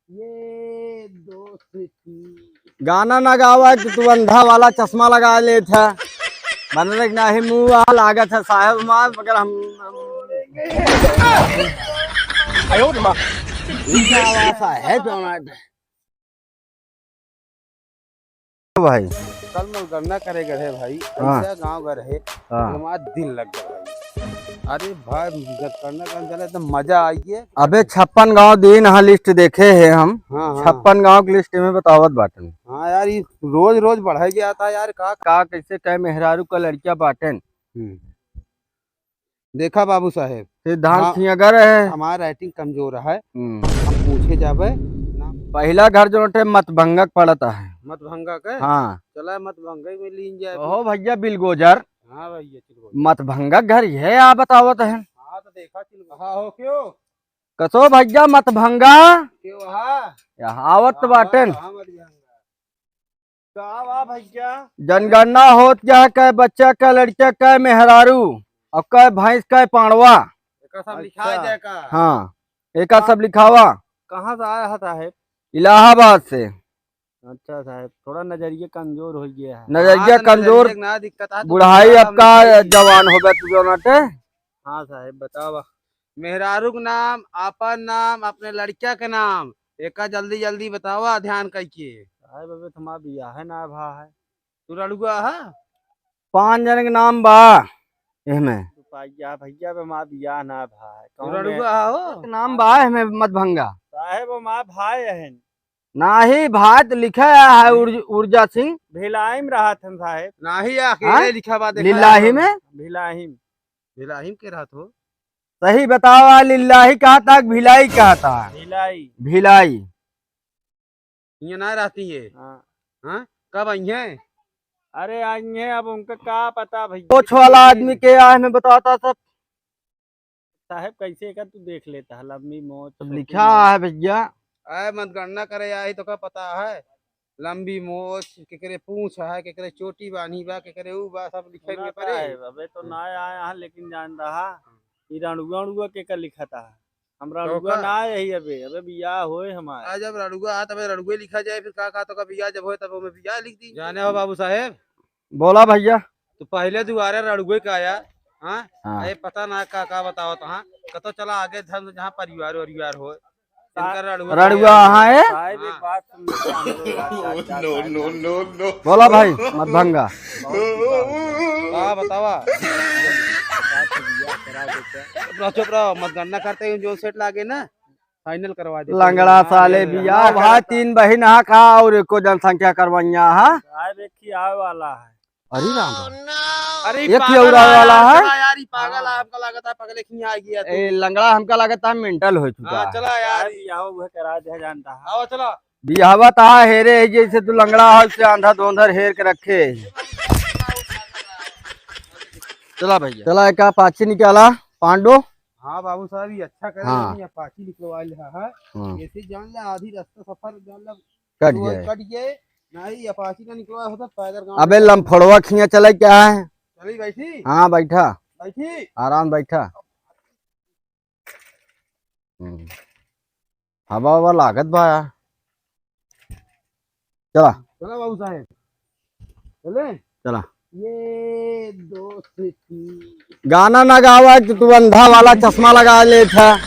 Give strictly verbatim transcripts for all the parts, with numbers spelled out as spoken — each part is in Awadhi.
ये दोस्ती। गाना ना गावा कि तू अंधा वाला चश्मा लगा लेत है। बनरे के नाही मुंह आ लागत है साहेब हमार, मगर हम, हम आयो रे माँ। ई का आवाज है, है कौन है? भाई। कल मैं गणना करे गए भाई, हाँ। ऐसा गाँव गए रहे, हाँ। हमारा दिल लग गया भाई। अरे भाई, जब गणना करने चले तो मजा आई है। अबे छप्पन गाँव दिन हाँ list देखे हैं हम। हाँ, हाँ। छप्पन गाँव की list में बतावत बाटन। हाँ यार, ये रोज रोज बढ़े जाता है यार, का, का कैसे कै मेहरारू का लड़किया बाटन। हम्म। देखा बाबू साहेब, सिद्धांत हाँ, सिंह अगर है। हमार writing कमजोर है। हम्म। हम पूछे जाबे ना। पहिला घर जो टे मतभंगा के पड़त है। मतभंगा के? हाँ। चला मतभंगा में लीन जाए। ओहो भैया बिलगोजर। हाँ भैया, चिलगोजर। मतभंगा घर ये आ बतावत है। हाँ तो देखा चिलगोजर। हाँ हो क्यों? कसो भैया मतभंगा? क्यों हाँ? यहाँ आवत हाँ, बाटन। हाँ, मतभंगा। का बा भैया? जनगणना होत क्या है, कै बच्चा, कै लड़किया, कै मेहरारू और कै भैंस, कै पांड़वा। एका सब लिखा अच्छा। जाए का? हाँ, एका का-, सब लिखावा। कहाँ से आया है साहेब? इलाहाबाद से। अच्छा साहेब, थोड़ा नजरिया कमजोर हो गया है। नजरिया हाँ, तो कमजोर, नजरिया के ना दिक्कत है, तो बुढ़ाई बता, अब हम का लिखाई। जवान हो गया तू जो नाटे। हाँ साहेब, बतावा। मेहरारू के नाम, आपन नाम, अपने लड़किया के नाम, एका जल्दी जल्दी बतावा ध्यान कइके। साहेब, अबे तुम्हारा बियाह है ना भा है। तू रड़ुआ हा? पाँच जन के नाम बा एहमे। तू पाइया भैया बे, हमार बियाह ना भा है। तू कौन रड़ुआ है? हा हो? एक नाम बा एहमे मतभंगा। साहेब, हमार भाई अहन। नाही भाई तो लिखा है हाँ। उर्ज-, ऊर्जा सिंह। भिलाई में रहत हन साहेब। नाही, अकेले हाँ? लिखा बा, देखा लिल्लाही जाए। में? भिलाई में। भिलाई में के रहत हो? सही बतावा, लिल्लाही कहा था कि भिलाई कहा था? भिलाई। भिलाई। ये ना रहती है। हाँ। हाँ? कब आई हैं? अरे आई हैं, अब उनका का पता भैया। मोछ वाला आदमी के आए में बताता सब। साहेब कैसे का तू देख लेता है, लंबी मोछ, सब छोटी लिखा मोछ। है भैया। आए मतगणना करे आई तो का पता है? लंबी मोछ, केकरे पूँछ है, केकरे चोटी बान्ही बा, केकरे ऊ बा, सब लिखे सुना के पड़े। साहेब, अबे तो ना आया है, लेकिन जान रहा, ई रणुआ उड़ुआ के का लिखा था? हम तो रणुआ का? ना आए ही अबे, अबे बियाह होए हमार। आ, जब रणुआ आ, तबे रणुए लिखा जाए, फिर का, का तो का बियाह जब होए, तब ओमे बियाह लिख दी। जाने हो बाबू साहेब? बोला भैया। तो पहले दुआरे रणुए का आया, हाँ? हाँ। अरे पता ना का, का बताओ तो, हाँ? कतो चला आगे धर्म जहाँ परिवार वरिवार होए। इनका रड़ुआ रड़ुआ भाई हाँ है? साहेब, एक हाँ। बात सुन ले, हम लोग आज, आज, आज, No, आज, no, आज। No, no। बोला भाई, मत भंगा। बहुत बुरा हो गया। का बतावा? बात तो बियाह करा देते। चुप रहो, चुप रहो, मत गणना करते हैं, जो सेट लागे ना, final करवा देते हैं। लंगड़ा हाँ, साले ये बियाह हाँ। भाई, तीन बहिन हा का और एको जनसंख्या करवैया हा? साहेब, एक ही आवे वाला है। अरे राम राम। अरे एक ही पागल उड़ावे है वाला यार, है? चला यार, ई पागल है, हाँ। हमका लागत है पगले खिया आ गया तू। ए, लंगड़ा हमका लागत है mental हो चुका हाँ, है। चला यार। यार, बियाह उहे करा दे जानता है। आओ, चला। बियाहवा ता हेरे है, जैसे तू लंगड़ा हो, से आंधा धोंधर हेर के रखे। चला भैया। चला, एक Apache निकाला, पांडो। हाँ बाबू साहब, ये अच्छा करे हाँ। नहीं, Apache निकलवा ले, हाँ, हाँ। हाँ। ऐसे जान ले, आधी रास्ता सफर जान ले, कट रोड जाए। कट गए, नहीं, Apache ना निकलवा होता, पैदल गाँव अबे में लमफड़वा खिया चले क्या है? चली बैठी? हाँ, बैठा। बैठी? आराम बैठा। हम्म। हवा, हवा लागत बा। चला। चला बाबू साहेब। चले? चला। ये दोस्ती। गाना ना गावा कि तू अंधा वाला चश्मा लगा लेत है।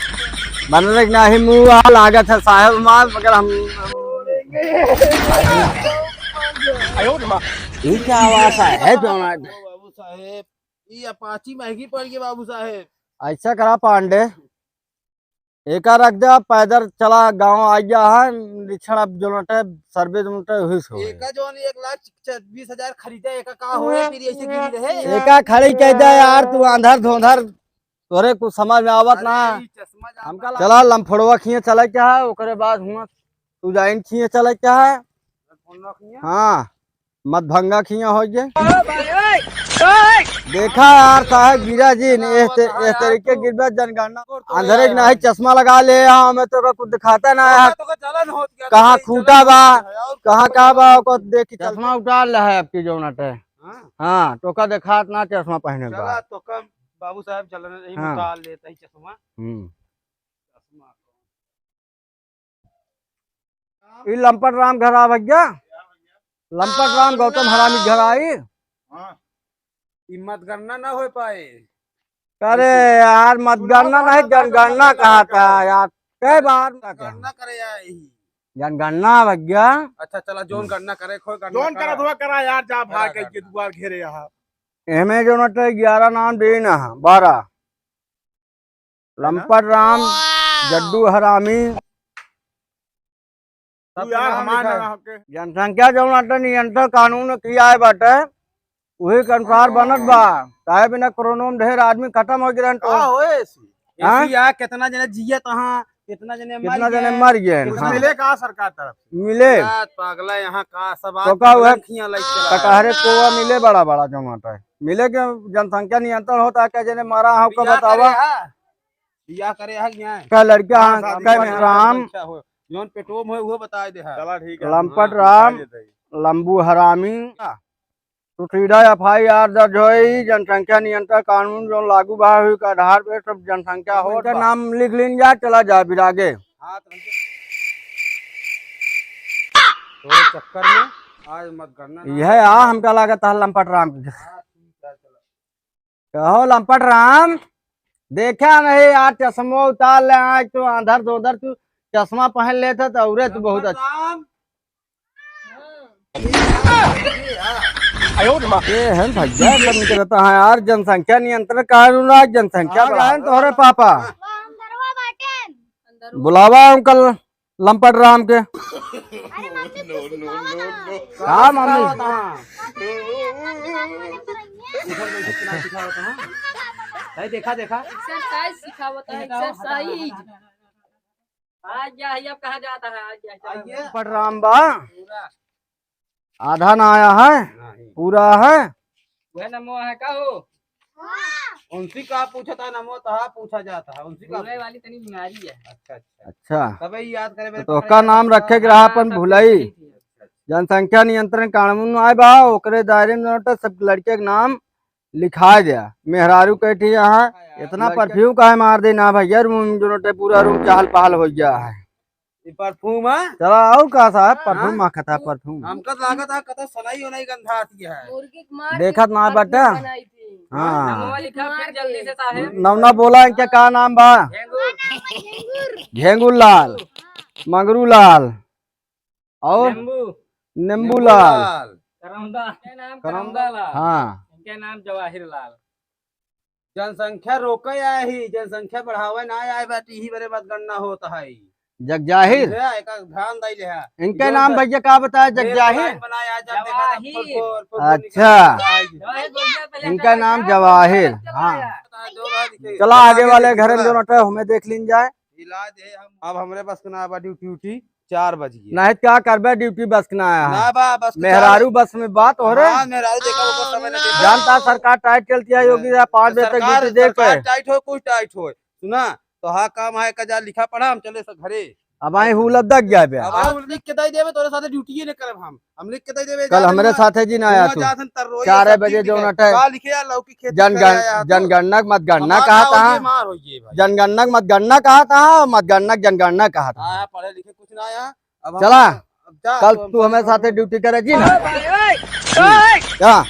बनरे के नाही मुंह आ लागत है साहेब हमार, मगर हम, हम ई का आवाज है, है कौन है? बाबू साहेब, ई Apache महंगी पड़ गई बाबू साहेब। ऐसा करा पांडे, एका रख दे, अब पैदल चला, गाँव आ गया है, निरीक्षण अब जो नटे, सर्वे जो नटे, हुई सो है। एका जौन एक लाख च-, बीस हजार खरीदे, एका का होए, फिर ऐसे गिरी रहे। एका खड़ी कह दे यार, तू आंधर धोंधर, तोरे कुछ समझ में आवत अरे, ना। ई चश्मा जा हमका चला, लमफड़वा खिए चले क्या है, ओकरे बाद हुआ तू जाइन खिए चले क्या है। लमफड़वा खिए? हाँ। मत भंगा खिया हो गए। देखा यार साहब गिरा जी ने, एह ते-, एह तरीके गिरबा जनगणना। अंधरे के नाही चश्मा लगा ले, हाँ, हमें तो का कुछ दिखाता ना है। कहाँ खूंटा बा, कहाँ का बा, ओको देख के चश्मा उतार ले है आपकी जौन अटे। हाँ। हाँ, तो का दिखात ना चश्मा पहने के बाद। चला, तो का बाबू साहब चलन यही हाँ। उतार लेता ही चश्मा। हम्म। चश्मा। ई लंपट राम घर आ भैया, लंपट राम गौतम हरामी घर आई। हाँ। ई मतगणना ना हो पाए। अरे यार, मतगणना नहीं, जनगणना कहा था यार, कई बार ना कहा। गणना करे आए ही। जनगणना भैया। अच्छा, चला, जोन गणना करे, खोए गणना जोन करा। करा, धुआ करा यार, जा भाई करा, कह के करा। दुआर घेरे यहाँ। एमे जो नटे ग्यारह नाम देन है, बारह। है ना? लंपट राम, जड्डू हरामी। तू यार, हमार नाम लिखा है। जनसंख्या जौन बाटे नियंत्रण कानून में किया है बाटे, वही के अनुसार बनत बा। काहे बिना कोरोना में ढेर आदमी खत्म हो गए रहन तो। का होए ऐसी? हाँ? ऐसी यार, कितना जने जियत हाँ, कितना जने मर कितना जने गए। मर गए हैं, कुछ हाँ। मिले का सरकार तरफ से? मिले। यार, पागला यहाँ का सब तो आज का हुआ? खिया लाइक चला है। कटहरे कोवा मिले बड़ा बड़ा जौन बाटे। मिले के जनसंख्या नियंत्रण होता है, क्या जने मरा है, ओका बियाह बतावा। करे है? बियाह करे है कि नहीं? का लड़का हाँ, है, शादी का करे है, मेहराम? अच्छा हो। जौन पेटो में होए, उहो बताए दे है। चला ठीक है। लंपट हाँ, राम, बताए देते हैं। लंबू हरामी। तो सीधा एफ आई आर दर्ज होई, जनसंख्या नियंत्रण कानून जौन लागू बा, हुई के आधार पे सब जनसंख्या हो। इनका नाम लिख लीन जा, चला जा फिर आगे। हाँ, तो हमके तोरे चक्कर में आज मतगणना ना यह आ, हमका लागत है लंपट राम के। हाँ, ठीक है, चलो। कहो लंपट राम, देखा नहीं यार, चश्मा उतार ले, आज तू अंधर धुंधर तू चश्मा पहन लेता तो औरे तू बहुत अच्छा। ये है भैया, सब निकलता है यार, जनसंख्या नियंत्रण कानून, आज जनसंख्या बढ़ाए हैं तोहरे पापा। बुलावा अंकल लंपट राम के। अरे मम्मी, कुछ सिखावा ना। का मम्मी? भाई देखा, देखा। एक्सरसाइज सिखावत है, एक्सरसाइज। आज जा, ये अब कहाँ जाता है? आज जा, चलो। लंपट राम बा। पूरा। आधा ना आया है, नहीं। पूरा है। वह नमो है का हो? हाँ। उनसे का पूछा था, नमो तहा पूछा जाता है, उनसे का भूले वाली तनी बीमारी है। अच्छा, अच्छा। अच्छा। तबे याद करे तो, तो का नाम रखे के रहा अपन भुलाई। जनसंख्या नियंत्रण कानून आए बा, ओकरे दायरे में नोट सब लड़के के नाम लिखा गया। मेहरारू कहती यहाँ, इतना परफ्यूम काहे मार दे ना भैया, रूम जो नोटे पूरा रूम चहल पहल हो गया है। ये परफ्यूम है? चला, और का साहब, हाँ? परफ्यूम माखत है, परफ्यूम। हमका तो लागत है, कतौ सनई ओनई गंधा आती है। मुर्गी के मार देखत के ना परफ्यूम बटा। बनाई थी। हाँ। नमवा लिखा, फिर जल्दी से साहेब। नमना बोला, इनके का नाम बा? झेंगुर। झेंगुर लाल, मंगरू लाल, और नींबू। नींबू लाल। करौंदा। इनके नाम करौंदा। करौंदा लाल। हाँ। इनके नाम जवाहिर लाल। जनसंख्या रोके आए ही, जनसंख्या बढ़ावे ना आए बाटे, यही बरे मतगणना होत है। जगजाहिर। समझे? एका ध्यान दई ले है। इनके नाम भैया का बताया, जगजाहिर? जवाहिर। अच्छा। इनका नाम जवाहिर, हाँ। चला आगे वाले घर में जो नटे, हमें देख लीन जाए। इलाज है, हम, अब हमरे बस के ना बा ड्यूटी उटी। चार बज गए। नहीं, क्या करबे, ड्यूटी बस के ना आया है। ना बा, बस के मेहरारू चार बस में बात हो रहे। हाँ, मेहरारू देखा, वो समय ना देखा। जानता सरकार टाइट चलती है, योगी साहब, पाँच बजे तक सरकार, ड्यूटी दे सरकार के। टाइट हो, कुछ टाइट हो। सुना, तो हाँ, काम है, का जा लिखा पढ़ा, हम चले सब घरे। अब आई हूँ लद्दाख जाए बे। अब हम लिख के दई देबे, तोरे साथे ड्यूटी ही नहीं करब हम। हम लिख के दई देबे, कल जा हमरे तू साथे जी ना आया हुआ तू। जा तन तर रोई, चार सब बजे चीज जो लिखे। नटे। का लिखे यार, लौकी खेती जनगण-, करे आया तू। जनगणना, मतगणना हमार कहा ना था। होइए, मार होइए भाई। जनगणना, मतगणना कहा था, मतगणना, जनगणना कहा था। हाँ, पढ़े लिखे कुछ ना आया। अब हम चला, अब जा, कल तो तू हमें साथे ड्यूटी करे जी ना। ओए, ओए, ओए। क्या?